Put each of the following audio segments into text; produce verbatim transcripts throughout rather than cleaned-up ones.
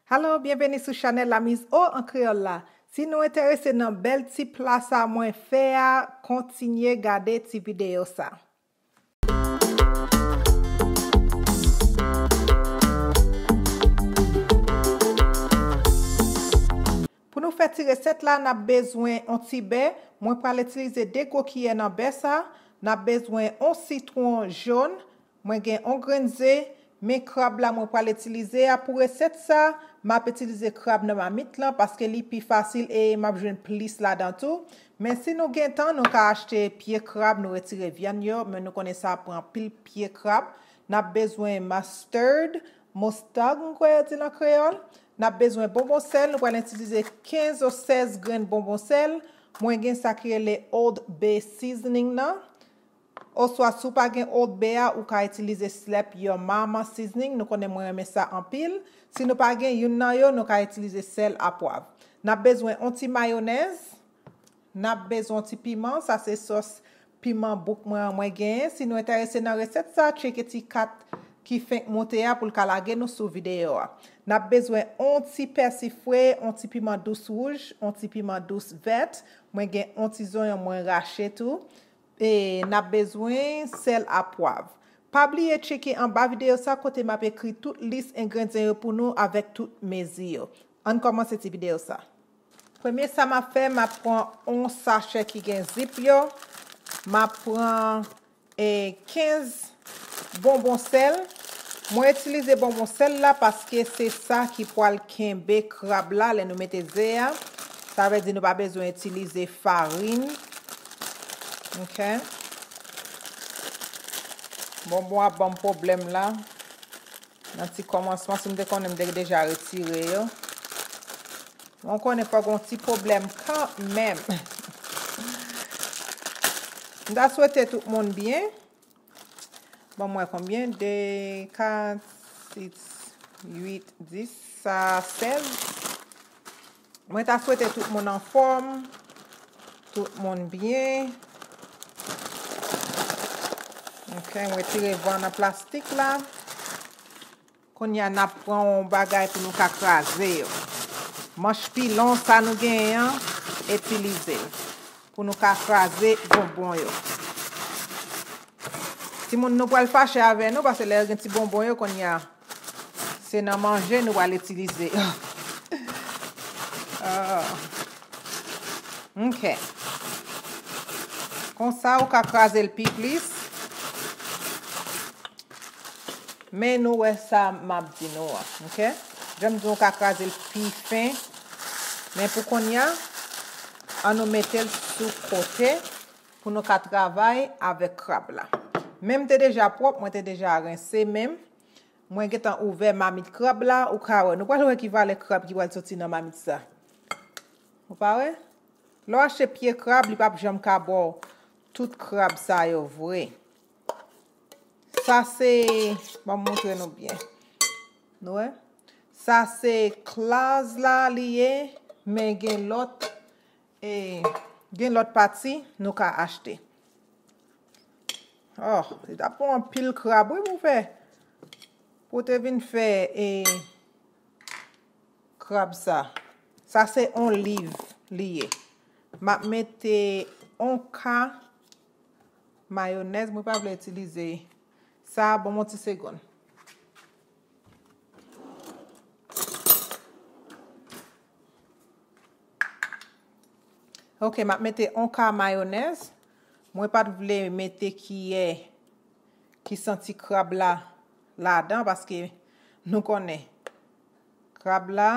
Hello, byenveni sou chanèl La Mise Au an kreyòl la. Si nou enterese nan bèl ti pla sa mwen fè a, kontinye gade ti videyo sa. Pou nou fè ti resèt la, n ap bezwen yon ti bè. Mwen pral itilize de gwo kiyè nan bè sa. N ap bezwen yon sitwon jòn. Mwen gen yon grenn ze, men krab la mwen pral itilize a pou resèt sa, m ap itilize krab nan mamit lan paske li pi fasil e m ap jwenn plis ladan tou. Men si nou gen tan, nou ka achte pye krab, nou retire vyann yo, men nou konnen sa pran anpil pye krab. N ap bezwen mustard, moustag, m kwè yo di l an kreyòl. N ap bezwen bonbon sèl, nou pral itilize kenz ou sèz grenn bonbon sèl. Mwen gen sa ki rele Old Bay seasoning nan. Oswa si w pa gen Old Bay a, ou ka itilize Slap Your Mama seasoning. Nou konnen mwen renmen sa anpil. Si nou pa gen youn nan yo, nou ka itilize sèl a pwav. N ap bezwen yon ti mayonèz. N ap bezwen yon ti piman. Sa se sòs piman bouk mwen an mwen genyen. Si nou enterese nan resèt sa, tcheke ti kat ki fenk moute a pou l ka lage nou sou videyo a. N ap bezwen yon ti pèsi fre, yon ti piman dous wouj, yon ti piman dous vèt. Mwen gen yon ti zonyon mwen rache tou. E n ap bezwen sèl a pwav. Pa bliye tcheke anba videyo sa kote m ap ekri tout lis engredyan yo pou nou avèk tout mezi yo. Ann kòmanse ti videyo sa. Premye sa m ap fè, m ap pran yon sachè ki gen zip yo. M ap pran e kenz bonbon sèl. Mwen itilize bonbon sèl la paske se sa ki pral kenbe krab la lè nou mete ze a. Sa vle di nou pa bezwen itilize farin. Ok. Bonbon ap ban m pwoblèm la. Nan ti kòmansman, si m te konnen, m te deja retire yo. Mwen konnen fòk gon ti pwoblèm kanmenm. M ta swete tout moun byen. Ban m wè konbyen? De, kat, sis, uit, dis, sa sèz. Mwen ta swete tout moun anfòm, tout moun byen. Ok, mwen retire van nan plastik la. Kounye a, n ap pran yon bagay pou nou ka kraze yo. Manch pilon sa nou genyen an, itilize l pou nou ka kraze bonbon yo. Timoun nou pral fache avè nou, paske lè yo gen ti bonbon yo, kounye a, se nan manje nou pral itilize yo. Ah. Ok. Konsa, ou ka kraze l pi plis. Men nou wè sa m ap di nou an, ok? Jan m di nou ka kraze l pi fen. Men pou kounye a, ann nou mete l sou kote pou nou ka travay avèk krab la. Men m te deja pwòp, mwen te deja rense men m. Mwen gentan ouvè mamit krab la, ou ka wè. Nou pral wè ki valè krab ki pral soti nan mamit sa. Ou pa wè? Lè w achte pye krab, li p ap janm ka ba w tout krab sa yo vre. Sa se, ban m montre nou byen. Nou wè? Sa se claws la li ye, men gen lòt, e, gen lòt pati nou ka achte. Oh, li t ap pran anpil krab, wi, pou fè. Pou te vin fè, e, krab sa. Sa se yon liv li ye. M ap mete yon ka mayonèz, mwen pa vle itilize sa, ban m yon ti segonn. Ok, m ap mete yon ka mayonèz. Mwen pa t vle mete kiyè ki santi krab la ladan, paske nou konnen krab la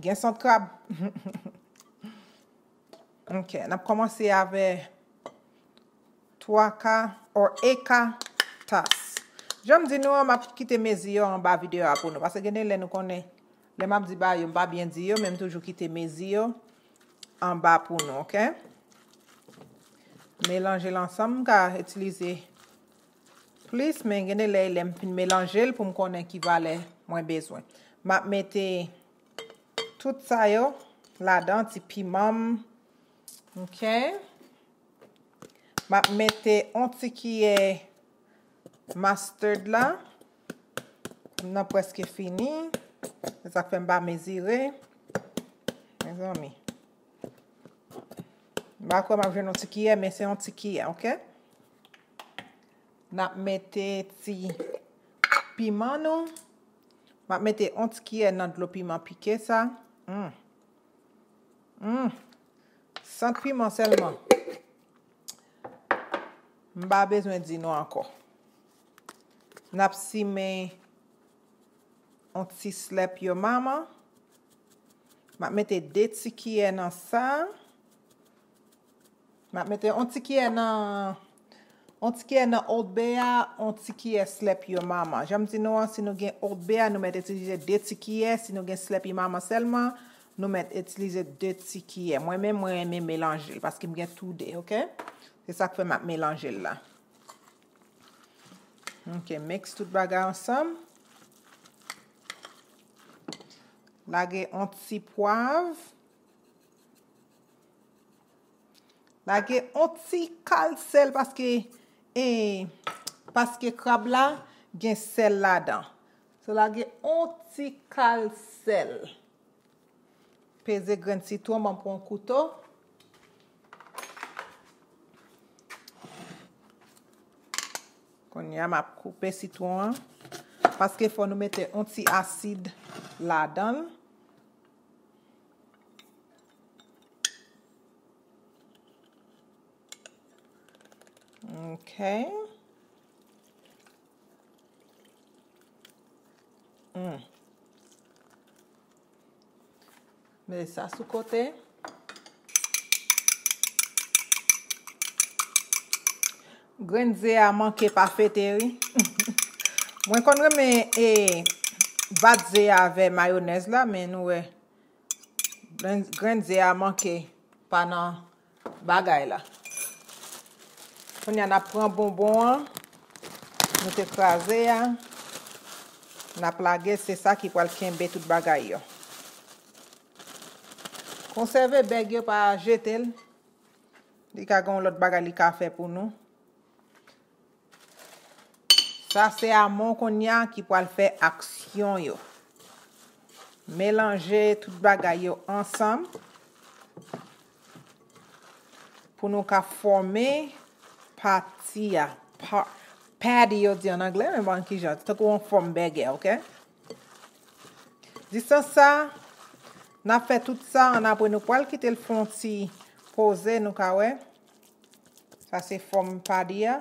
gen sant krab. Ok, n ap kòmanse avè twa ka or e ka tas. Jan m di nou an, m ap kite mezi yo anba videyo a pou nou, paske gen de lè nou konnen, lè m ap di bagay yo, m pa byen di yo, men m toujou kite mezi yo anba pou nou, ok? Melanje l ansanm, m ka itilize plis, men gen de lè, lè m fin melanje l pou m konnen ki valè mwen bezwen. M ap mete tout sa yo ladan, ti piman m, ok? M ap mete yon ti kiyè mustard la. M nan prèske fini. Se sa k fè m pa mezire. Mezanmi. M pa kwè m ap jwenn yon ti kiyè, men se yon ti kiyè, oke? N ap mete ti piman nou. M ap mete yon ti kiyè nan dlo piman pike sa. Mm. Mm. Sant piman sèlman. M pa bezwen di nou ankò. N ap simen yon ti slèp yo mama. M ap mete de ti kiyè nan sa. M ap mete yon ti kiyè nan yon ti kiyè nan Old Bay a, yon ti kiyè slèp yo mama. Jan m di nou an, si nou gen Old Bay a, nou mèt itilize de ti kiyè. Si nou gen slèp yo mama sèlman, nou mèt itilize de ti kiyè. Mwen menm, mwen renmen melanje l paske m gen tou de, oke? Se sa k fè m ap melanje l la. Oke, mix tout bagay ansanm. Lage yon ti pwav. Lage yon ti kal sèl paske, e, paske krab la gen sèl ladan. So, lage yon ti kal sèl. Peze grenn sitwon, ban m pran kouto. Kounye a, m ap koupe sitwon an. Paske fò nou mete yon ti asid ladan l. Ok. Mm. Mete sa sou kote. Grenn ze a manke pa fete, wi. Mwen konn renmen, e, bat ze a avè mayonèz la, men nou wè. Grenn, grenn ze a manke pa nan bagay la. Kounye a, n ap pran bonbon an, nou te kraze a, n ap lage, se sa ki pral kenbe tout bagay yo. Konsève bèg yo, pa jete l. Li ka gen yon lòt bagay li ka fè pou nou. Sa se amon kounye a ki pral fè aksyon yo. Melanje tout bagay yo ansanm pou nou ka fòme pati a. Pa-, patty yo di an anglè, men bon, kijan, tankou yon fòm bègè, oke? Distans sa, n ap fè tout sa, ann apre nou pral kite l fè yon ti poze, nou ka wè. Sa se fòm patty a.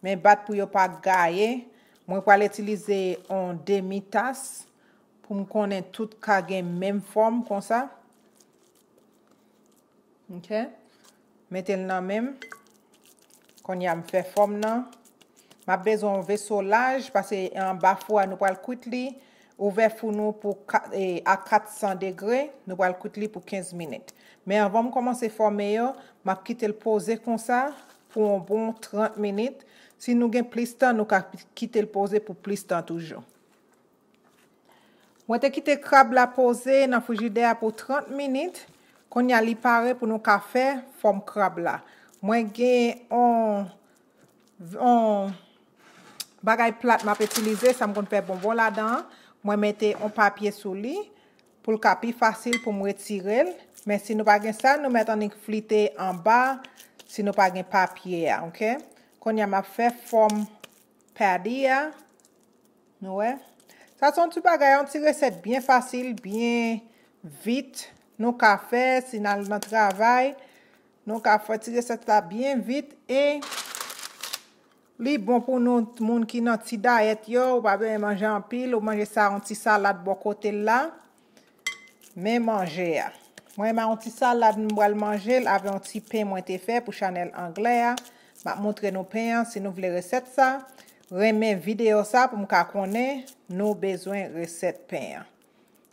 Men bat pou yo pa gaye. Mwen pral itilize yon demi tas pou m konnen tout ka gen menm fòm konsa. Ok. Mete l nan men m. Kounye a m fè fòm nan. M ap bezwen yon veso laj, paske anba fou a nou pral kwit li. Ouvè fou nou pou ka-, e, a kat san degre, nou pral kwit li pou kenz minit. Men anvan m kòmanse fòme yo, m ap kite l poze konsa pou yon bon trant minit. Si nou gen plis tan, nou ka kite l poze pou plis tan toujou. Mwen te kite krab la poze nan frijidè a pou trant minit. Kounye a li pare pou nou ka fè fòm krab la. Mwen gen yon, yon bagay plat m ap itilize, sa m konn fè bonbon ladan an. Mwen mete yon papye sou li pou l ka pi fasil pou m retire l. Men si nou pa gen sa, nou mèt annik flite anba si nou pa gen papye a, ok? Kounye a m ap fè fòm patty a. Nou wè? Sa se yon ti bagay, yon ti resèt byen fasil, byen vit. Nou ka fè, si n al nan travay, nou ka fè ti resèt la byen vit e li bon pou nou, moun ki nan ti dayèt yo, ou pa bezwen manje anpil, ou manje sa, yon ti salad bò kote l la. Men manje a. Mwen, m a yon ti salad m pral manje l avè yon ti pen mwen te fè pou chanèl anglè a. M ap montre nou pen an si nou vle resèt sa. Renmen videyo sa pou m ka konnen nou bezwen resèt pen an.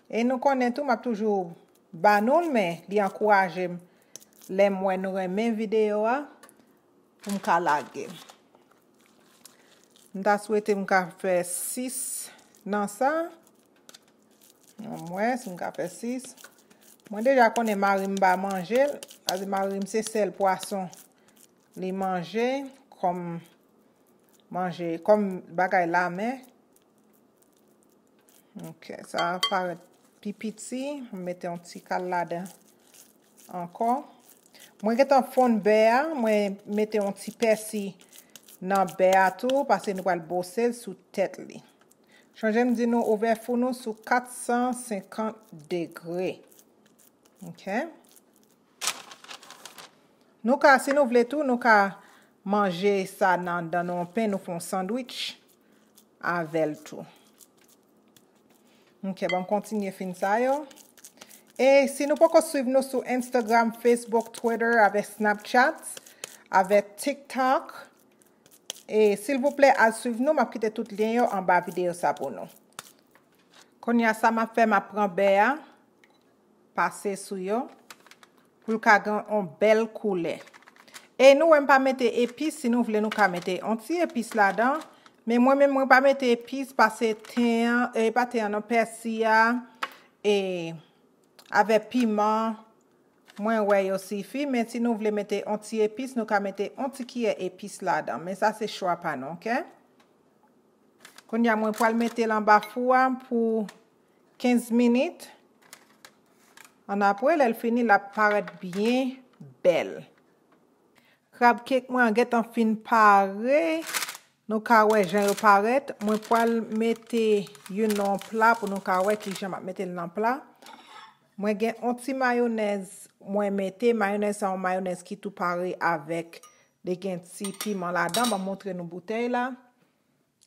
E nou konnen tou, m ap toujou ba nou l, men li ankouraje m lè m wè nou renmen videyo a. Pou m ka lage l. M ta swete m ka fè sis nan sa. Ann wè si m ka fè sis. Mwen deja konnen mari m pa manje l. Sa vle di mari m se sèl pwason li manje kòm manje, kòm bagay lamè. Ok, sa parèt pi piti. M mete yon ti kal ladan ankò. Mwen gentan fonn bè a, mwen mete yon ti pèsi nan bè a tou, paske nou pral bwose l sou tèt li. Chonje m di nou ouvè fou nou sou kat san senkant degre. Ok. Nou ka, si nou vle tou, nou ka manje sa nan, dan nou pen, nou fè yon sandwich avè l tou. Ok, bon, kontinye fin sa yo. E si nou poko swiv nou sou Instagram, Facebook, Twitter, avè Snapchat, avè TikTok, e silvouplè al swiv nou, m ap kite tout lyen yo anba videyo sa pou nou. Kounye a sa m ap fè, m ap pran bè a, pase sou yo, pou l ka gen yon bèl koulè. E nou wè m pa mete epis, si nou vle nou ka mete yon ti epis ladan, men mwen menm mwen pa mete epis, paske ten an, e pa ten an non, pèsi a, e avè piman, mwen wè yo sifi, men si nou vle mete yon ti epis, nou ka mete yon ti kiyè epis ladan, men sa se chwa pa nou, ok? Kounye a mwen pral mete l anba fou a pou kenz minit. Annapre, lè l fini, l ap parèt byen bèl. Krab kek mwen an gentan fin pare. Nou ka wè jan yo parèt. Mwen pral mete youn nan yon pla pou nou ka wè kijan m ap mete l nan pla. Mwen gen yon ti mayonèz mwen mete. Mayonèz sa yon mayonèz ki tou pare avèk, li gen ti piman ladan. Ban m montre nou boutèy la.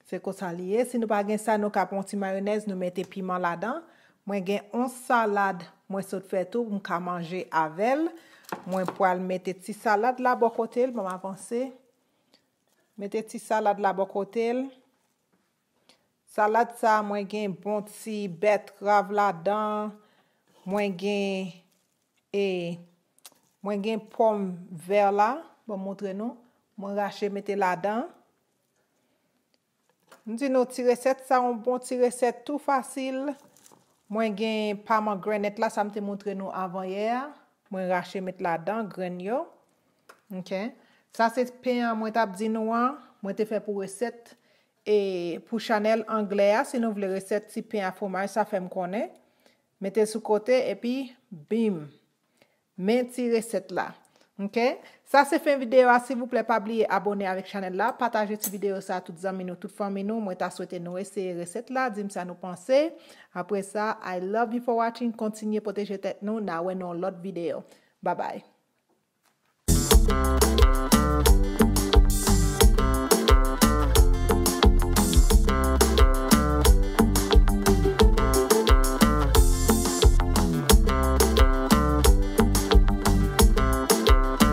Se konsa li ye. Si nou pa gen sa, nou ka pran yon ti mayonèz, nou mete piman ladan. Mwen gen yon salad mwen sot fè tou, m ka manje avè l. Mwen pral mete ti salad la bò kote l, ban m avanse. Mete ti salad la bò kote l. Salad sa, mwen gen bon ti bètrav ladan. Mwen gen, e, mwen gen pòm vè la. Ban m montre nou. Mwen rache mete ladan. M di nou ti resèt sa yon bon ti resèt tou fasil. Mwen gen pomegranate la, sa m te montre nou avan yè a. Mwen rache met ladan grenn yo. Ok. Sa se pen an mwen t ap di nou an. Mwen te fè pou resèt e pou chanèl anglè a. Si nou vle resèt ti pen a fwomaj sa, fè m konnen. Mete l sou kote epi bim. Men ti resèt la. Ok? Sa se fen videyo a. Silvouplè, pa bliye abòne avèk chanèl la. Pataje ti videyo sa a tout zanmi nou, tout fanmi nou. Mwen ta swete nou eseye resèt la. Di m sa nou panse. Apre sa, I love you for watching. Kontinye pwoteje tèt nou. N a wè nan yon lòt videyo. Babay.